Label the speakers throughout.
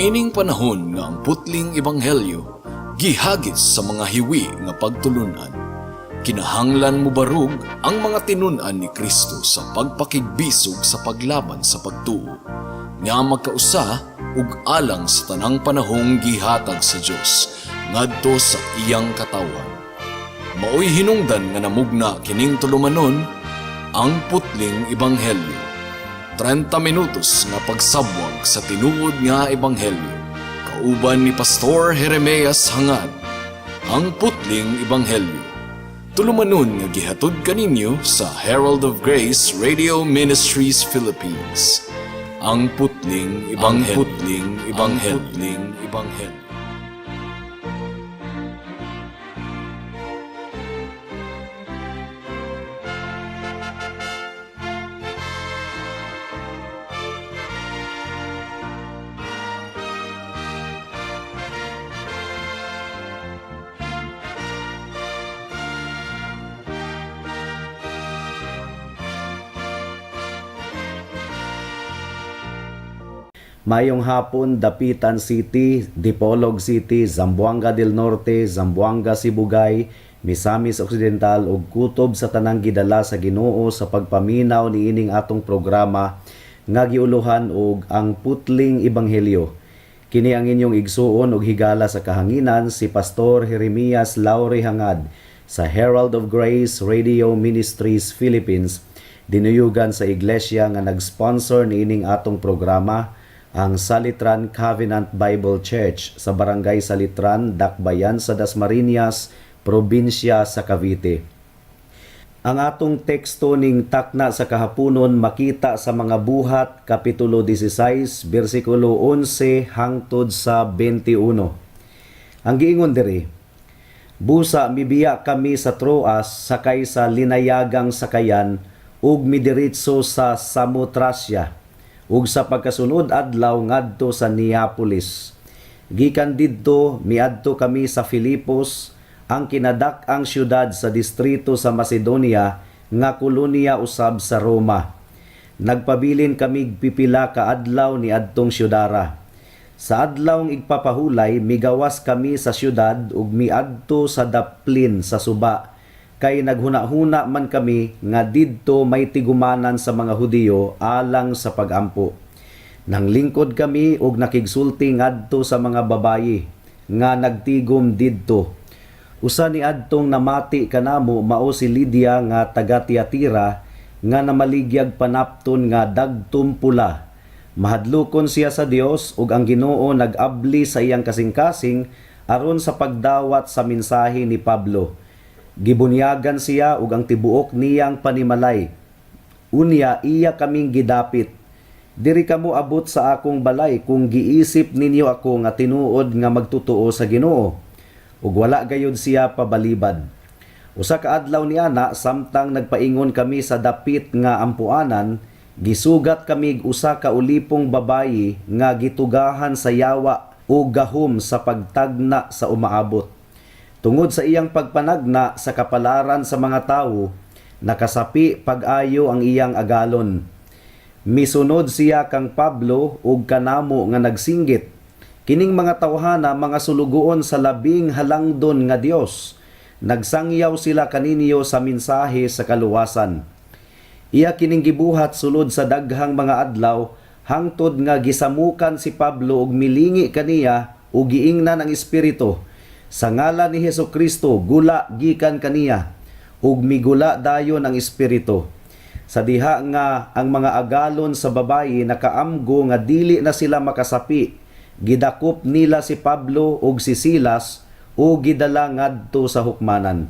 Speaker 1: Niining panahon nga ang putling ebanghelyo gihagis sa mga hiwi nga pagtulunan, kinahanglan mobarog ang mga tinun-an ni Kristo sa pagpakigbisog sa paglaban sa pagtuo nga magkausa ug alang sa tanang panahong gihatag sa Dios ngadto sa iyang katawhan. Maoy hinungdan nga namugna kining tulumanon, Ang Putling Ebanghelyo. 30 minutos nga pagsabwag sa tinuod nga ebanghelyo. Kauban ni Pastor Jeremias Hangad. Ang Putling Ebanghelyo. Tulumanon nga gihatod kaninyo sa Herald of Grace Radio Ministries Philippines. Ang Putling Ebanghelyo. Ang Putling Ebanghelyo. Ang Putling Ebanghelyo.
Speaker 2: Mayong hapon, Dapitan City, Dipolog City, Zamboanga del Norte, Zamboanga Sibugay, Misamis Occidental ug kutob sa tanang gidala sa Ginoo sa pagpaminaw niining atong programa nga giuluhan og Ang Putling Ebanghelyo. Kini ang inyong igsuon ug higala sa kahanginan, si Pastor Jeremias Laure Hangad sa Herald of Grace Radio Ministries Philippines, dinuyugan sa iglesia nga nag-sponsor niining atong programa, ang Salitran Covenant Bible Church sa Barangay Salitran, Dakbayan sa Dasmariñas, probinsya sa Cavite. Ang atong teksto ning takna sa kahaponon makita sa Mga Buhat Kapitulo 16 bersikulo 11 hangtod sa 21. Ang giingon diri, "Busa mibiya kami sa Troas sakay sa linayagang sakayan ug midiretso sa Samotracia ug sa pagkasunod adlaw ngadto sa Neapolis. Gikan didto miadto kami sa Filipos, ang kinadak-ang syudad sa distrito sa Macedonia nga kolonya usab sa Roma. Nagpabilin kami pipila ka adlaw ni adtong syudara. Sa adlawng igpapahulay migawas kami sa syudad ug miadto sa daplin sa suba, kay naghuna-huna man kami nga didto may tigumanan sa mga Hudiyo alang sa pagampo. Nanglingkod kami og nakigsulti ngadto sa mga babayi nga nagtigom didto. Usa ni adtong namati kanamo mao si Lydia nga taga Tiatira nga namaligyag panapton nga dagtom pula. Mahadlokon siya sa Dios ug ang Ginoo nag-abli sa iyang kasing-kasing aron sa pagdawat sa mensahe ni Pablo. Gibunyagan siya ug ang tibuok niyang panimalay. Unya iya kaming gidapit. Diri kamo abot sa akong balay kung giisip ninyo ako nga tinuod nga magtotoo sa Ginoo." Ug wala gayud siya pabalibad. Usa ka adlaw niana, samtang nagpaingon kami sa dapit nga ampuanan, gisugat kami usa ka ulipong babayi nga gitugahan sa yawa o gahom sa pagtagna sa umaabot. Tungod sa iyang pagpanagna sa kapalaran sa mga tawo, nakasapi pag-ayo ang iyang agalon. Misunod siya kang Pablo ug kanamo nga nagsinggit, 'Kining mga tawhana mga sulugoon sa Labing Halangdon nga Dios. Nagsangyaw sila kaninyo sa mensahe sa kaluwasan." Iya kining gibuhat sulod sa daghang mga adlaw hangtod nga gisamukan si Pablo ug milingi kaniya ug giingnan ang espiritu, "Sa ngalan ni Hesus Kristo, gula gikan kaniya." Ug migula dayon ang espiritu. Sa diha nga ang mga agalon sa babayi nakaamgo nga dili na sila makasapi, gidakop nila si Pablo ug si Silas ug gidala ngadto sa hukmanan.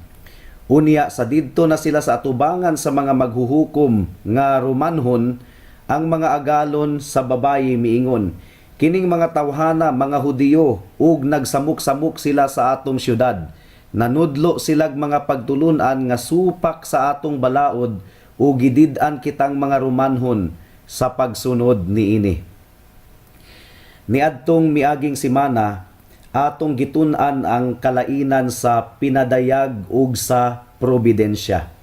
Speaker 2: Unya sa didto na sila sa atubangan sa mga maghuhukom nga Romanhon, ang mga agalon sa babayi miingon, "Kining mga tawhana mga Hudiyo ug nagsamok-samok sila sa atong syudad. Nanudlo silag mga pagtulunan nga supak sa atong balaod ug gidid-an kitang mga Romanhon sa pagsunod niini." Niadtong miaging semana, atong gitun-an ang kalainan sa pinadayag ug sa providensya.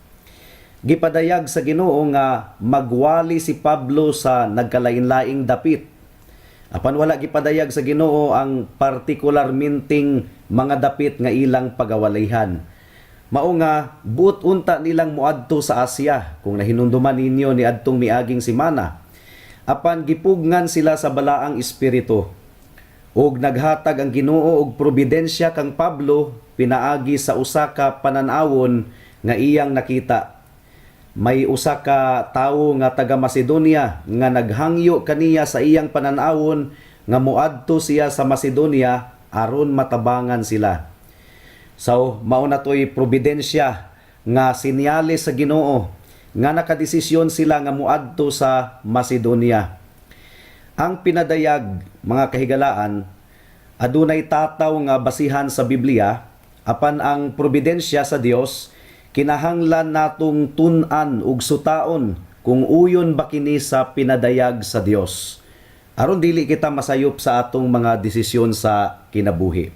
Speaker 2: Gipadayag sa Ginoo nga magwali si Pablo sa nagkalain-laing dapit. Apan wala gipadayag sa Ginoo ang partikularmenteng mga dapit nga ilang pagawalihan. Mao nga buot unta nilang moadto sa Asia, kung nahinumduman ninyo ni adtong miaging semana. Apan gipugngan sila sa Balaang Espiritu. Ug naghatag ang Ginoo og providensya kang Pablo pinaagi sa usa ka panan-awon nga iyang nakita. May usa ka tawo nga taga Macedonia nga naghangyo kaniya sa iyang panan-awon nga moadto siya sa Macedonia aron matabangan sila. So, mao na to'y providensya nga sinyales sa Ginoo nga nakadesisyon sila nga moadto sa Macedonia. Ang pinadayag, mga kahigalaan, adunay tataw nga basihan sa Biblia, apan ang providensya sa Dios kinahanglan natong tun-an ug sutaon kung uyon ba kini sa pinadayag sa Dios, aron dili kita masayop sa atong mga desisyon sa kinabuhi.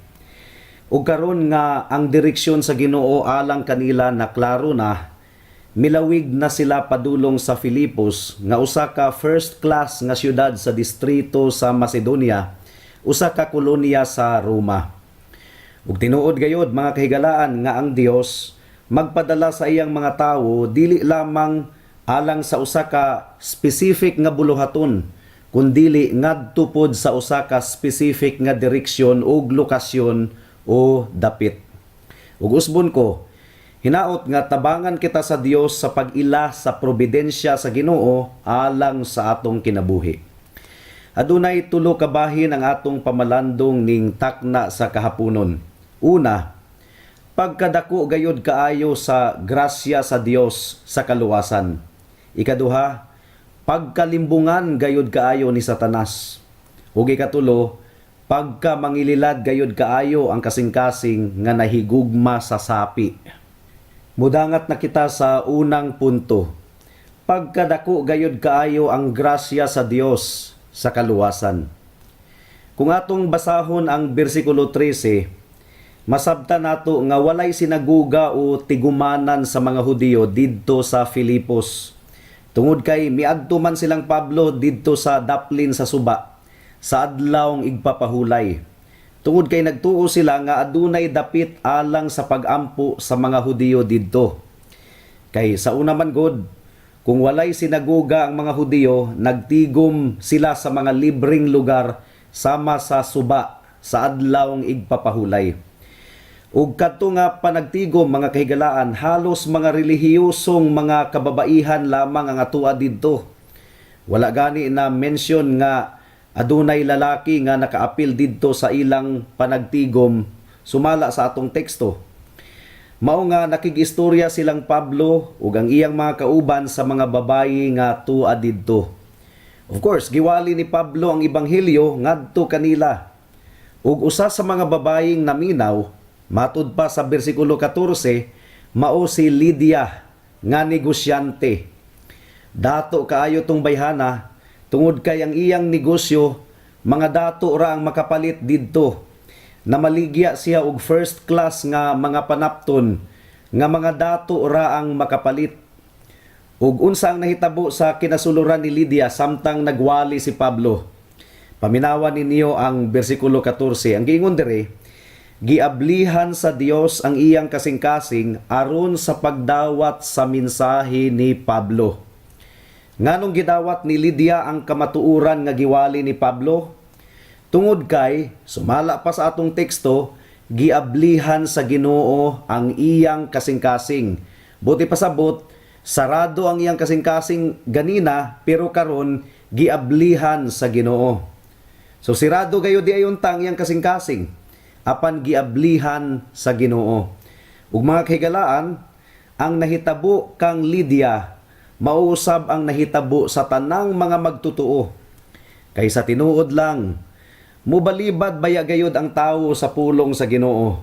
Speaker 2: Ug karon nga ang direksyon sa Ginoo alang kanila na klaro na, milawig na sila padulong sa Filipos nga usa ka first class nga syudad sa distrito sa Macedonia, usa ka kolonya sa Roma. Ug tinuod gayod, mga kahigalaan, nga ang Dios magpadala sa iyang mga tawo dili lamang alang sa usa ka specific nga buluhaton, kundili ngadto pod sa usa ka specific nga direksyon ug lokasyon o dapit. Ug usbon ko, hinaot nga tabangan kita sa Dios sa pag-ila sa providensya sa Ginoo alang sa atong kinabuhi. Adunay tulo ka bahin ang atong pamalandong ning takna sa kahaponon. Una, pagkadako gayod kaayo sa grasya sa Dios sa kaluwasan. Ikaduha, pagkalimbungan gayod kaayo ni Satanas. Ug ikatulo, pagka mangililad gayod kaayo ang kasing-kasing nga nahigugma sa sapi. Mudangat na kita sa unang punto. Pagkadako gayod kaayo ang grasya sa Dios sa kaluwasan. Kung atong basahon ang bersikulo 13, masabta nato nga walay sinaguga o tigumanan sa mga Hudiyo didto sa Filipos. Tungod kay miadto man silang Pablo didto sa daplin sa suba sa adlawng igpapahulay. Tungod kay nagtuo sila nga adunay dapit alang sa pagampo sa mga Hudiyo didto. Kay sa una man gud, kung walay sinaguga ang mga Hudiyo, nagtigom sila sa mga libreng lugar sama sa suba sa adlawng igpapahulay. Ug kadto nga panagtigom, mga kahigalaan, halos mga relihiyosong mga kababaihan lamang ang atua didto. Wala gani na mention nga adunay lalaki nga nakaapil didto sa ilang panagtigom sumala sa atong teksto. Mao nga nakigistorya silang Pablo ug ang iyang mga kauban sa mga babayi nga tua didto. Of course, giwali ni Pablo ang ebanghelyo ngadto kanila. Ug usa sa mga babayeng naminaw, matud pa sa bersikulo 14, mao si Lydia nga negosyante. Dato kaayo tong bayhana tungod kay ang iyang negosyo, mga dato ra ang makapalit didto. Namaligya siya og first class nga mga panapton nga mga dato ra ang makapalit. Ug unsa ang nahitabo sa kinasuluran ni Lydia samtang nagwali si Pablo? Paminawan ninyo ang bersikulo 14. Ang giingon diri, giablihan sa Dios ang iyang kasing-kasing aron sa pagdawat sa mensahe ni Pablo. Nganong gidawat ni Lydia ang kamatuoran nga giwali ni Pablo? Tungod kay sumala pa sa atong teksto, giablihan sa Ginoo ang iyang kasing-kasing. Buot pasabot, sarado ang iyang kasing-kasing ganina, pero karon giablihan sa Ginoo. So sirado gayod diay unta ang iyang kasing-kasing, apan giablihan sa Ginoo. Ug mga kahigalaan, ang nahitabo kang Lydia mao usab ang nahitabo sa tanang mga magtutuo. Kay sa tinuod lang, mubalibad baya gayod ang tawo sa pulong sa Ginoo.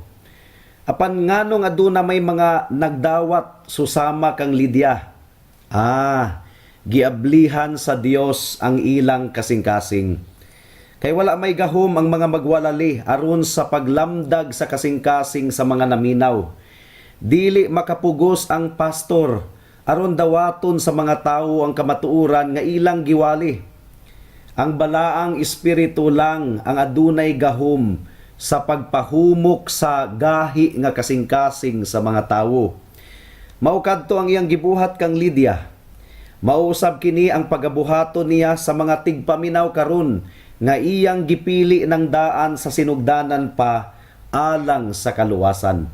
Speaker 2: Apan nganong aduna may mga nagdawat susama kang Lydia? Giablihan sa Dios ang ilang kasing-kasing. Kay wala may gahom ang mga magwalali aron sa paglamdag sa kasing-kasing sa mga naminaw. Dili makapugos ang pastor aron dawaton sa mga tawo ang kamatuoran nga ilang giwali. Ang Balaang Espiritu lang ang adunay gahom sa pagpahumok sa gahi nga kasing-kasing sa mga tawo. Mao kadto ang iyang gibuhat kang Lydia. Mao usab kini ang pagabuhaton niya sa mga tigpaminaw karon nga iyang gipili ng daan sa sinugdanan pa alang sa kaluwasan.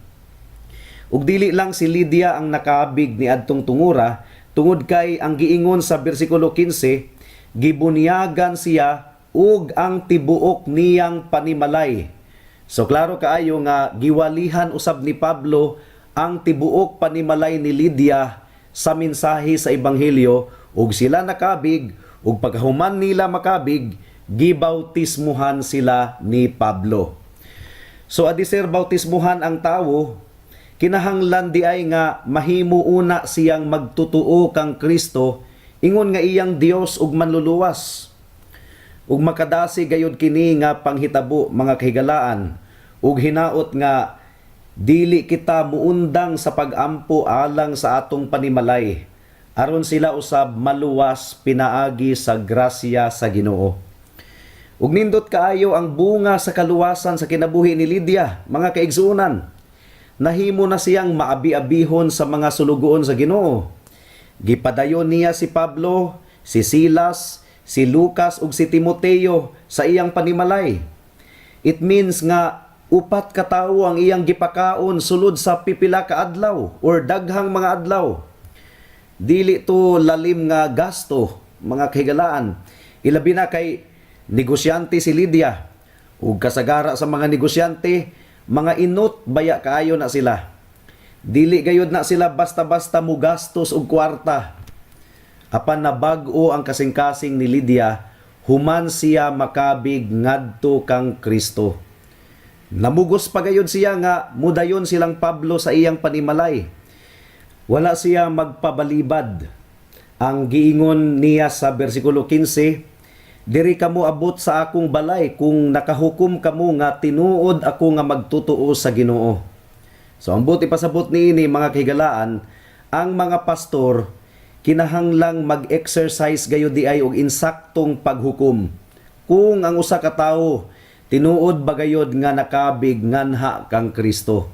Speaker 2: Ug dili lang si Lydia ang nakabig ni adtong tungura, tungod kay ang giingon sa bersikulo 15, gibunyagan siya ug ang tibuok niyang panimalay. So klaro kaayo nga giwalihan usab ni Pablo ang tibuok panimalay ni Lydia sa mensahe sa ebanghelyo, ug sila nakabig, ug pagkahuman nila makabig, gibautismuhan sila ni Pablo. So adiser bautismuhan ang tawo, kinahanglan di ay nga mahimo una siyang magtutuo kang Kristo ingon nga iyang Dios ug Manluluwas. Ug makadasi gayud kini nga panghitabo, mga kahigalaan, ug hinaot nga dili kita muundang sa pagampo alang sa atong panimalay aron sila usab maluwas pinaagi sa grasya sa Ginoo. Ug nindot kaayo ang bunga sa kaluwasan sa kinabuhi ni Lydia, mga kaigsuonan. Nahimo na siyang maabi-abihon sa mga sulugoon sa Ginoo. Gipadayon niya si Pablo, si Silas, si Lucas ug si Timoteo sa iyang panimalay. It means nga upat ka tawo ang iyang gipakaon sulod sa pipila ka adlaw or daghang mga adlaw. Dili to lalim nga gasto, mga kahigalaan. Ilabi na kay negosyante si Lydia. Ug kasagara sa mga negosyante, mga inot baya kaayo na sila. Dili gayud na sila basta-basta mo gastos og kwarta. Apan nabag-o ang kasing-kasing ni Lydia human siya makabig ngadto kang Kristo. Namugos pa gayud siya nga mudayon silang Pablo sa iyang panimalay. Wala siya magpabalibad. Ang giingon niya sa bersikulo 15, "Diri kamo abot sa akong balay kung nakahukom kamo nga tinuod ako nga magtutuo sa Ginoo." So ang buot ipasabot niini, mga kahigalaan, ang mga pastor kinahanglang mag-exercise gayud di ay og insaktong paghukom kung ang usa ka tawo tinuod ba gayud nga nakabig nganha kang Kristo.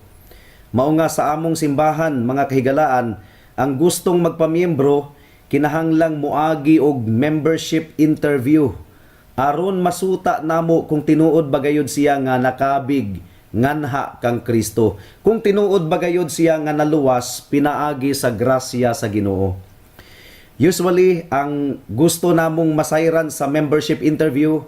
Speaker 2: Mao nga sa among simbahan, mga kahigalaan, ang gustong magpamiyembro kinahanglang moagi og membership interview aron masuta namo kung tinuod ba gayud siya nga nakabig nganha kang Kristo. Kung tinuod ba gayud siya nga naluwas pinaagi sa grasya sa Ginoo. Usually, ang gusto namong masayran sa membership interview,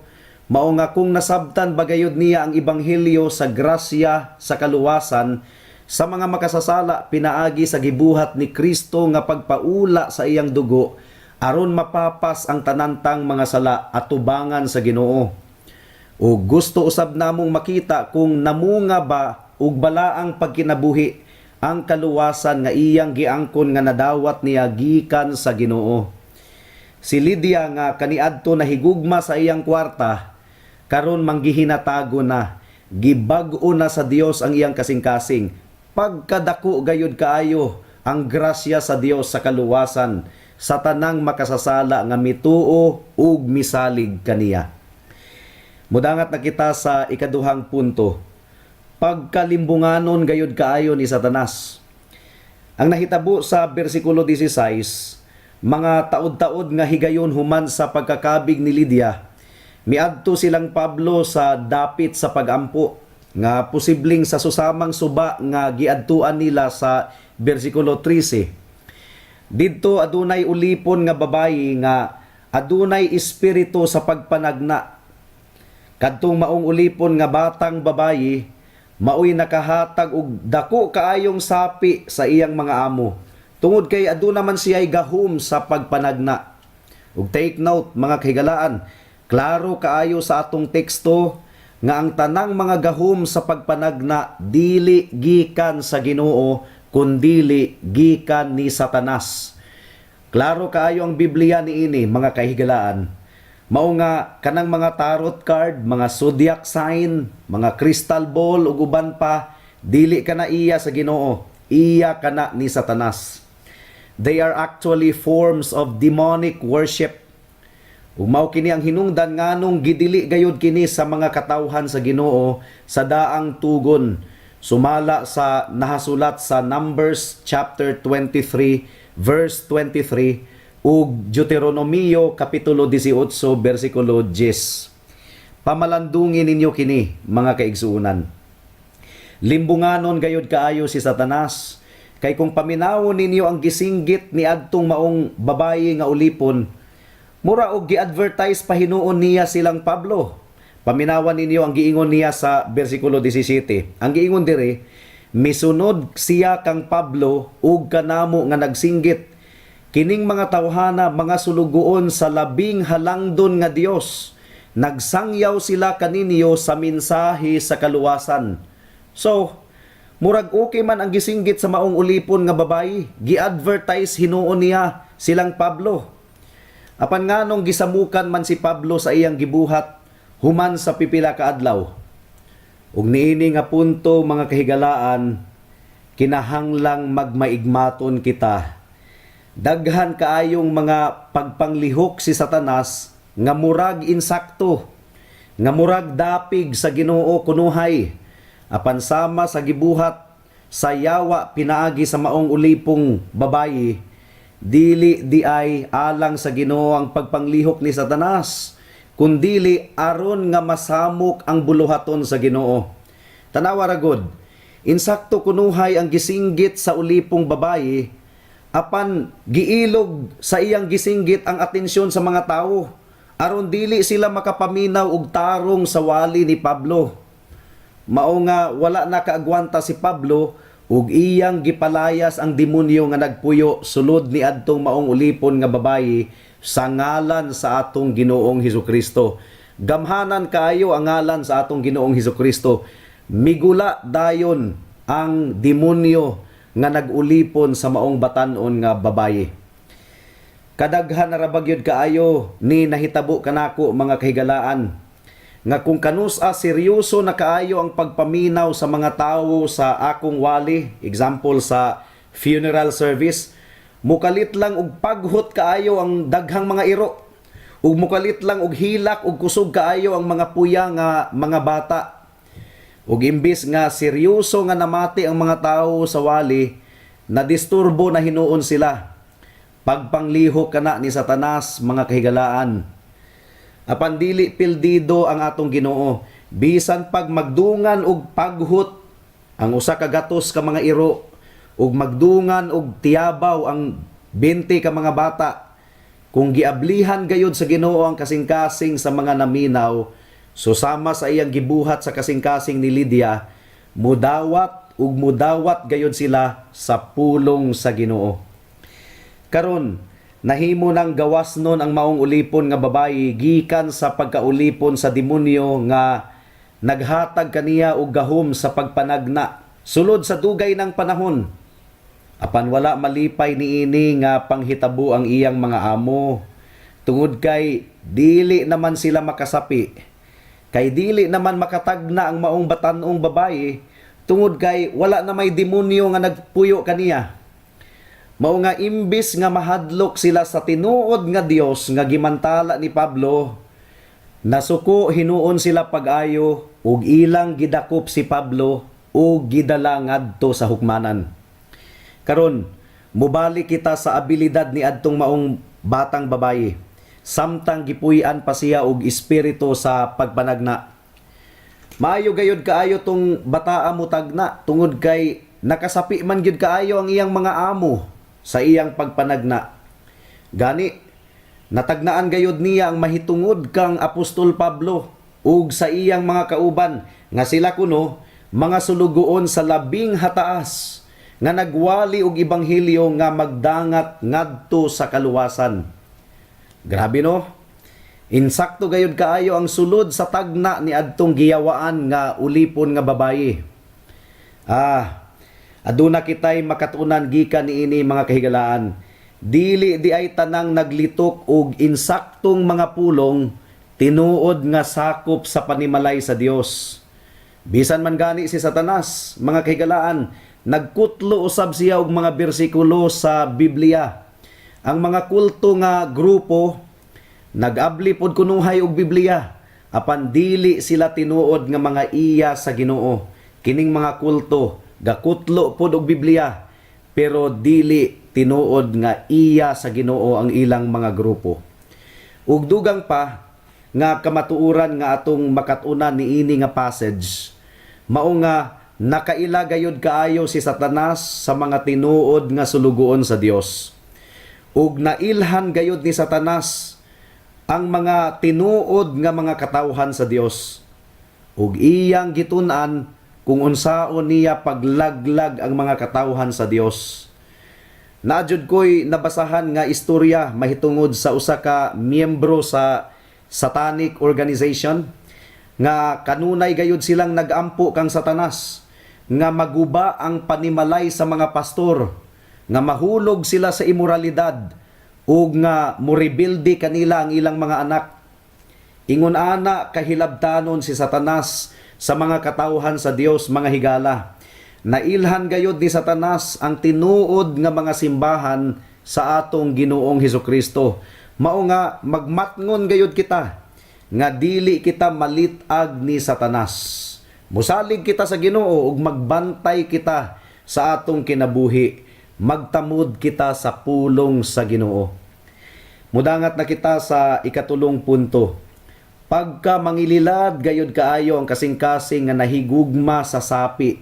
Speaker 2: mao nga kung nasabtan ba gayud niya ang ebanghelyo sa grasya sa kaluwasan sa mga makasasala pinaagi sa gibuhat ni Kristo nga pagpaula sa iyang dugo aron mapapas ang tanantang mga sala atubangan sa Ginoo. O gusto usab namong makita kung namunga ba og balaang pagkinabuhi ang kaluwasan nga iyang giangkon nga nadawat niya gikan sa Ginoo. Si Lydia nga kaniadto nahigugma sa iyang kwarta, karon manggihinatago na, gibag-o na sa Dios ang iyang kasing-kasing. Pagkadako gayud kaayo ang grasya sa Dios sa kaluwasan sa tanang makasasala nga mituo ug misalig kaniya. Mudangat na kita sa ikaduhang punto. Pagkalimbunganon gayud kaayo ni Satanas. Ang nahitabo sa bersikulo 16, mga taod-taod nga higayon human sa pagkakabig ni Lydia, miadto silang Pablo sa dapit sa pagampo nga posibleng sa susamang suba nga giadtuan nila sa bersikulo 13. Didto adunay ulipon nga babayi nga adunay espiritu sa pagpanagna. Kadtong maong ulipon nga batang babayi maoy nakahatag og dako kaayong sapi sa iyang mga amo, tungod kay aduna man siya'y gahom sa pagpanagna. Ug take note, mga kahigalaan, klaro kaayo sa atong teksto nga ang tanang mga gahom sa pagpanagna dili gikan sa Ginoo kundili gikan ni Satanas. Klaro kaayo ang Biblia niini, mga kahigalaan. Mao nga kanang mga tarot card, mga zodiac sign, mga crystal ball ug uban pa, dili kana iya sa Ginoo, iya kana ni Satanas. They are actually forms of demonic worship. Ug mao kini ang hinungdan nganong gidili gayud kini sa mga katawhan sa Ginoo sa daang tugon, sumala sa nahasulat sa Numbers chapter 23 verse 23 ug Deuteronomio kapitulo 18 bersikulo 10. Pamalandungi ninyo kini, mga kaigsuonan. Limbunganon gayud kaayo si Satanas kay kung paminawon ninyo ang gisinggit ni adtong maong babayi nga ulipon, mura og gi-advertise pa hinuon niya silang Pablo. Paminawan ninyo ang giingon niya sa bersikulo 17. Ang giingon diri, "Misunod siya kang Pablo ug kanamo nga nagsinggit, 'Kining mga tawhana mga sulugoon sa Labing Halangdon nga Dios. Nagsangyaw sila kaninyo sa mensahe sa kaluwasan.'" So, murag okay man ang gisinggit sa maong ulipon nga babayi. Gi-advertise hinuon niya silang Pablo. Apan nganong gisamukan man si Pablo sa iyang gibuhat human sa pipila ka adlaw? Ug niini nga punto, mga kahigalaan, kinahanglang magmaigmaton kita. Daghan kaayong mga pagpanglihok si Satanas nga murag insakto, nga murag dapig sa Ginoo kunuhay. Apan sama sa gibuhat sa yawa pinaagi sa maong ulipong babayi, dili di ay alang sa Ginoo ang pagpanglihok ni Satanas, kundili aron nga masamok ang buluhaton sa Ginoo. Tanawa ra gud, insakto kunuhay ang gisinggit sa ulipong babayi, apan giilog sa iyang gisinggit ang atensyon sa mga tawo aron dili sila makapaminaw og tarong sa wali ni Pablo. Mao nga wala na kaagwanta si Pablo ug iyang gipalayas ang demonyo nga nagpuyo sulod ni adtong maong ulipon nga babayi sa ngalan sa atong Ginoong Hesukristo. Gamhanan kaayo ang ngalan sa atong Ginoong Hesukristo. Migula dayon ang demonyo nga nag-ulipon sa maong batan-on nga babayi. Kadaghan na ra ba gyud kaayo ni nahitabo kanako, mga kahigalaan, nga kung kanusa seryoso na kaayo ang pagpaminaw sa mga tawo sa akong wali, example sa funeral service, mukalit lang og paghot kaayo ang daghang mga iro ug mukalit lang og hilak ug kusog kaayo ang mga puya nga mga bata. Ug imbis nga seryoso nga namati ang mga tawo sa wali, nadisturbo na hinuon sila. Pagpanglihok kana ni Satanas, mga kahigalaan. Apan dili pildido ang atong Ginoo. Bisan pag magdungan og paghut ang 100 ka mga iro ug magdungan og tiyabaw ang 20 ka mga bata, kung giablihan gayud sa Ginoo ang kasing-kasing sa mga naminaw, susama sa iyang gibuhat sa kasing-kasing ni Lydia, mudawat ug mudawat gayud sila sa pulong sa Ginoo. Karon, nahimo nang gawas nun ang maong ulipon nga babayi gikan sa pagkaulipon sa demonyo nga naghatag kaniya og gahom sa pagpanagna sulod sa dugay ng panahon. Apan wala malipay niini nga panghitabo ang iyang mga amo tungod kay dili naman sila makasapi. Kay dili naman makatagna ang maong batan-ong babayi tungod kay wala na may demonyo nga nagpuyo kaniya. Mao nga imbis nga mahadlok sila sa tinuod nga Dios nga gimantala ni Pablo, nasuko hinuon sila pag-ayo ug ilang gidakop si Pablo ug gidala ngadto sa hukmanan. Karon, mubalik kita sa abilidad ni adtong maong batang babayi samtang gipuy-an pa siya og espiritu sa pagpanagna. Maayo gayud kaayo tong bataa mutagna tungod kay nakasapi man gyud kaayo ang iyang mga amo sa iyang pagpanagna. Gani, natagnaan gayud niya ang mahitungod kang Apostol Pablo ug sa iyang mga kauban nga sila kuno mga sulugoon sa Labing Hataas nga nagwali og ebanghelyo nga magdangat ngadto sa kaluwasan. Grabe, no? Insakto gayud kaayo ang sulod sa tagna ni adtong giyawaan nga ulipon nga babayi. Aduna kitay makatunan gikan niini, mga kahigalaan. Dili di ay tanang naglitok og insaktong mga pulong tinuod nga sakop sa panimalay sa Dios. Bisan man gani si Satanas, mga kahigalaan, nagkutlo usab siya og mga bersikulo sa Biblia. Ang mga kulto nga grupo Nag-abli pod kunuhay og Biblia apan dili sila tinuod nga mga iya sa Ginoo. Kining mga kulto gakutlo pod og Biblia pero dili tinuod nga iya sa Ginoo ang ilang mga grupo. Ug dugang pa nga kamatuoran nga atong makat-unan niini nga passage, mao nga nakaila gayud kaayo si Satanas sa mga tinuod nga sulugoon sa Dios. Ug nailhan gayud ni Satanas ang mga tinuod nga mga katawhan sa Dios. Ug iyang gitun-an kung unsaon niya paglaglag ang mga katawhan sa Dios. Naa jud ko'y nabasahan nga istorya mahitungod sa usa ka miyembro sa satanic organization nga kanunay gayud silang nagampo kang Satanas nga maguba ang panimalay sa mga pastor, nga mahulog sila sa imoralidad ug nga morebelde kanila ang ilang mga anak. Ingon ana kahilabtanon si Satanas sa mga katawhan sa Dios, mga higala. Nailhan gayud ni Satanas ang tinuod nga mga simbahan sa atong Ginoong Hesukristo. Mao nga magmatngon gayud kita nga dili kita malitag ni Satanas. Musalig kita sa Ginoo ug magbantay kita sa atong kinabuhi. Magtamod kita sa pulong sa Ginoo. Mudangat na kita sa ikatulong punto. Pagka mangililad gayud kaayo ang kasing-kasing nga nahigugma sa sapi.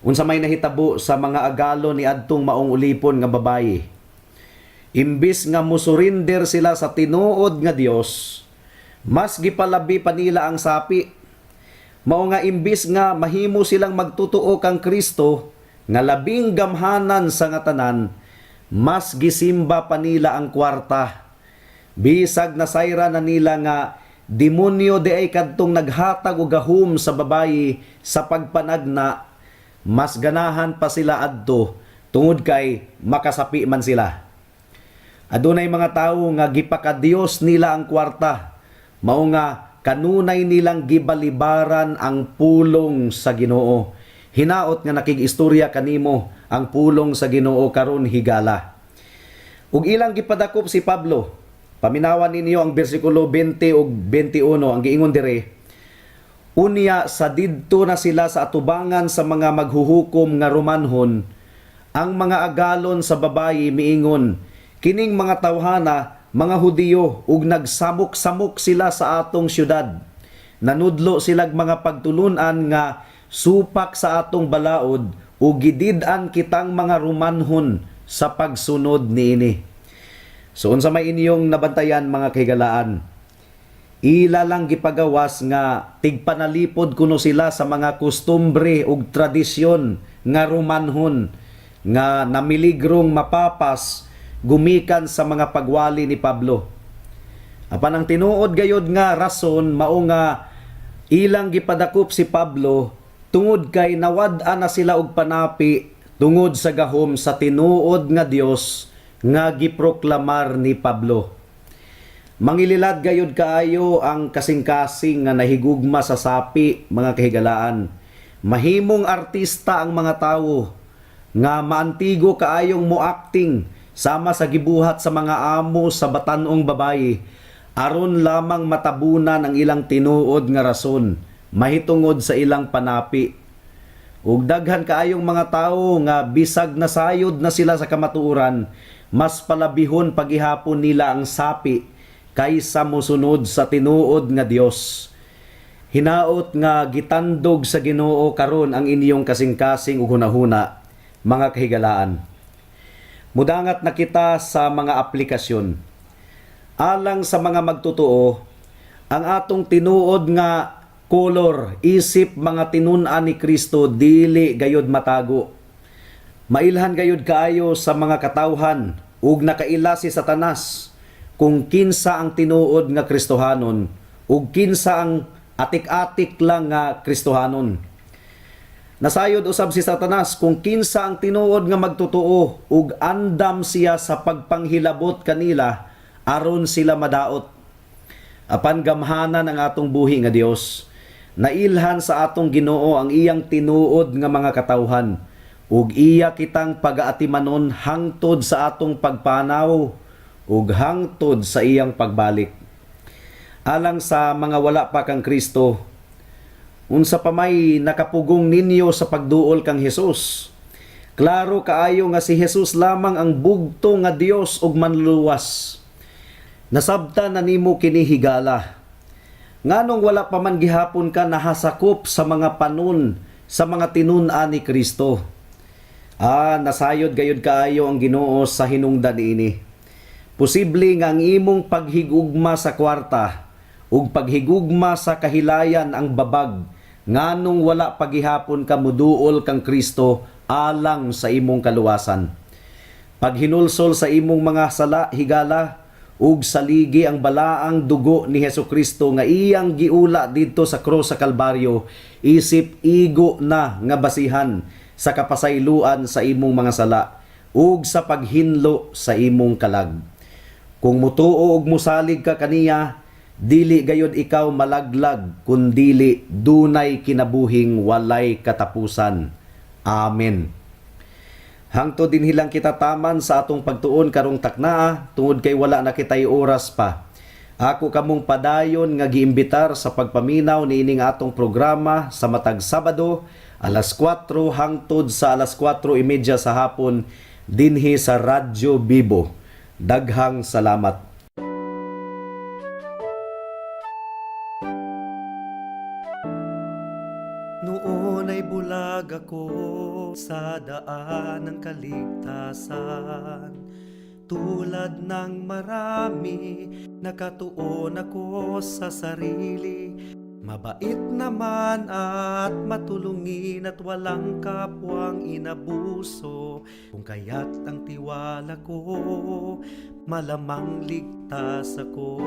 Speaker 2: Unsa may nahitabo sa mga agalo ni adtong maong ulipon nga babayi? Imbis nga musurinder sila sa tinuod nga Dios, mas gipalabi pa nila ang sapi. Mao nga imbis nga mahimo silang magtotoo kang Kristo nga labing gamhanan sa nga tanan, mas gisimba pa nila ang kwarta. Bisag nasayra na nila nga demonyo diay kadtong naghatag og gahom sa babayi sa pagpanagna, mas ganahan pa sila adto tungod kay makasapi man sila. Adunay mga tawo nga gipakadiyos nila ang kwarta, mao nga kanunay nilang gibalibaran ang pulong sa Ginoo. Hinaot nga nakig-istorya kanimo ang pulong sa Ginoo karon, higala. Ug ilang gipadakop si Pablo. Paminawan ninyo ang bersikulo 20 ug 21, ang giingon dire. Unya sa didto na sila sa atubangan sa mga maghuhukom nga Romanhon, ang mga agalon sa babayi miingon, "Kining mga tawhana mga Hudiyo ug nagsamok-samok sila sa atong syudad. Nanudlo silag mga pagtulunan nga supak sa atong balaod ug gidid-an kitang mga Romanhon sa pagsunod niini." So unsa may inyong nabantayan, mga kahigalaan? Ila lang gipagawas nga tigpanalipod kuno sila sa mga kustumbre ug tradisyon nga Romanhon nga namiligrong mapapas gumikan sa mga pagwali ni Pablo. Apan ang tinuod gayod nga rason mao nga ilang gipadakop si Pablo tungod kay nawad-an na sila og panapi tungod sa gahom sa tinuod nga Dios nga giproklamar ni Pablo. Mangililad gayud kaayo ang kasing-kasing nga nahigugma sa sapi, mga kahigalaan. Mahimong artista ang mga tawo nga maantigo kaayong mo-acting sama sa gibuhat sa mga amo sa batanong babayi aron lamang matabunan ang ilang tinuod nga rason mahitungod sa ilang panapi. Ug daghan kaayong mga tawo nga bisag nasayod na sila sa kamatuoran, mas palabihon pagihapon nila ang sapi kaysa mosunod sa tinuod nga Dios. Hinaot nga gitandog sa Ginoo karon ang inyong kasing-kasing ug hunahuna, mga kahigalaan. Mudangat na kita sa mga aplikasyon. Alang sa mga magtotoo, ang atong tinuod nga kolor isip mga tinun-an ni Kristo dili gayod matago. Mailhan gayod kaayo sa mga katawhan ug nakaila si Satanas kung kinsa ang tinuod nga Kristohanon ug kinsa ang atik-atik lang nga Kristohanon. Nasayod usab si Satanas kung kinsa ang tinuod nga magtotoo ug andam siya sa pagpanghilabot kanila aron sila madaot. Apan gamhanan ang atong buhi nga Dios. Nailhan sa atong Ginoo ang iyang tinuod nga mga katawhan ug iya kitang pagaatimanon hangtod sa atong pagpanaw ug hangtod sa iyang pagbalik. Alang sa mga wala pa kang Kristo, unsa pa may nakapugong ninyo sa pagduol kang Hesus? Klaro kaayo nga si Jesus lamang ang bugto nga Dios ug manluluwas. Nasabta na nimo kini, higala. Nganong wala pa man gihapon ka nahasakop sa mga panon sa mga tinun-an ni Kristo? Ah, nasayod gayud kaayo ang Ginoo sa hinungdan niini. Posible nga ang imong paghigugma sa kwarta ug paghigugma sa kahilayan ang babag nganong wala pa gihapon ka muduol kang Kristo alang sa imong kaluwasan. Paghinulsol sa imong mga sala, higala, ug saligi ang balaang dugo ni Hesus Kristo nga iyang giula didto sa krus sa Kalbaryo isip igo na nga basihan sa kapasayloan sa imong mga sala ug sa paghinlo sa imong kalag. Kung mutuo ug musalig ka kaniya, dili gayod ikaw malaglag kundili dunay kinabuhing walay katapusan. Amen. Hangtod dinhi lang kita taman sa atong pagtuon karong taknaa tungod kay wala na kitay oras pa. Ako kamong padayon nga giimbitar sa pagpaminaw niining atong programa sa matag Sabado alas 4 hangtod sa alas 4:30 sa hapon dinhi sa Radyo Bibo. Daghang salamat.
Speaker 3: Noon ay bulag ako sa daan ng kaligtasan. Tulad ng marami, nakatuon ako sa sarili. Mabait naman at matulungin at walang kapwang inabuso. Kung kaya't ang tiwala ko, malamang ligtas ako.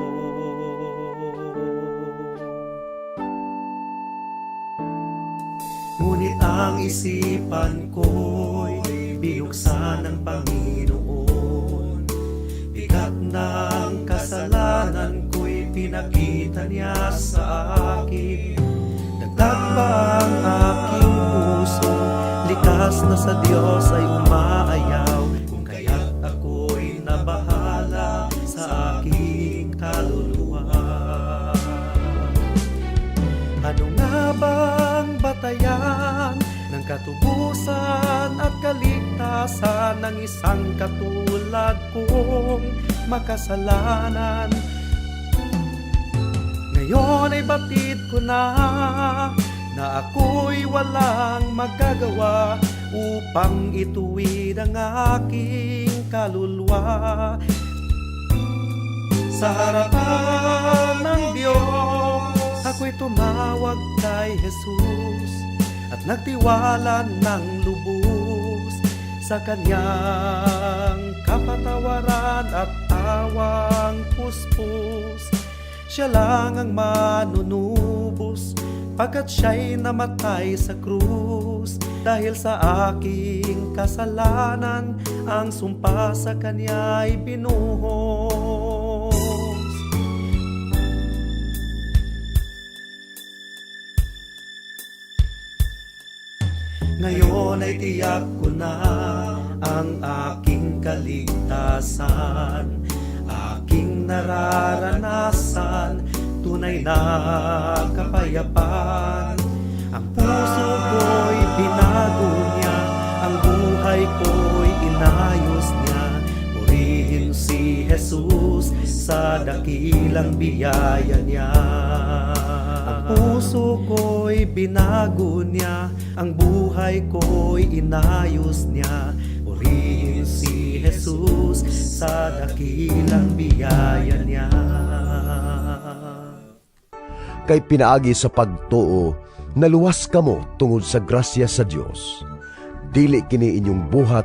Speaker 3: Ngunit ang isipan ko'y binuksan ng Panginoon. Bigat ng kasalanan ko'y pinakita niya sa akin. Dagdag pa ang aking puso, likas na sa Diyos ay umaayaw. Kung kaya't ako'y nabahala sa aking kaluluwa. Ano nga bang batayan ng katubusan at kaligtasan ng isang katulad kong makasalanan? Ngayon ay batid ko na na ako'y walang magagawa upang ituwid ang aking kaluluwa. Sa harapan ng Diyos, ako'y tumawag kay Jesus at nagtiwala ng lubos sa kanyang kapatawaran at awang puspos. Siya lang ang manunubos pagkat siya'y namatay sa krus. Dahil sa aking kasalanan, ang sumpa sa kanya'y binuhos. Ngayon ay tiyak ko na ang aking kaligtasan. Aking nararanasan, tunay na kapayapaan. Ang puso ko'y binago niya, ang buhay ko'y inayos niya. Purihin si Jesus sa dakilang biyaya niya. Ang puso ko'y binago niya, ang buhay ko'y inayos niya. Purihin si Jesus sa dakilang biyaya niya.
Speaker 4: Kay pinaagi sa pagtuo, naluwas kamo tungod sa grasya sa Dios. Dili kini inyong buhat,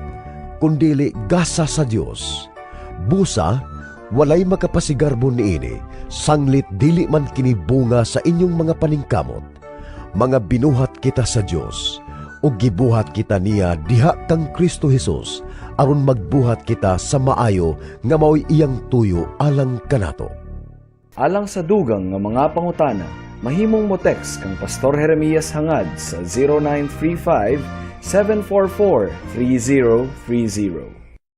Speaker 4: kundili gasa sa Dios. Busa, walay makapasigarbo niini, sanglit dili man kini bunga sa inyong mga paningkamot. Mga binuhat kita sa Dios, ug gibuhat kita niya diha kang Kristo Hesus, aron magbuhat kita sa maayo nga mao'y iyang tuyo alang kanato.
Speaker 1: Alang sa dugang nga mga pangutana, mahimong mo text kang Pastor Jeremias Hangad sa 0935 744 3030.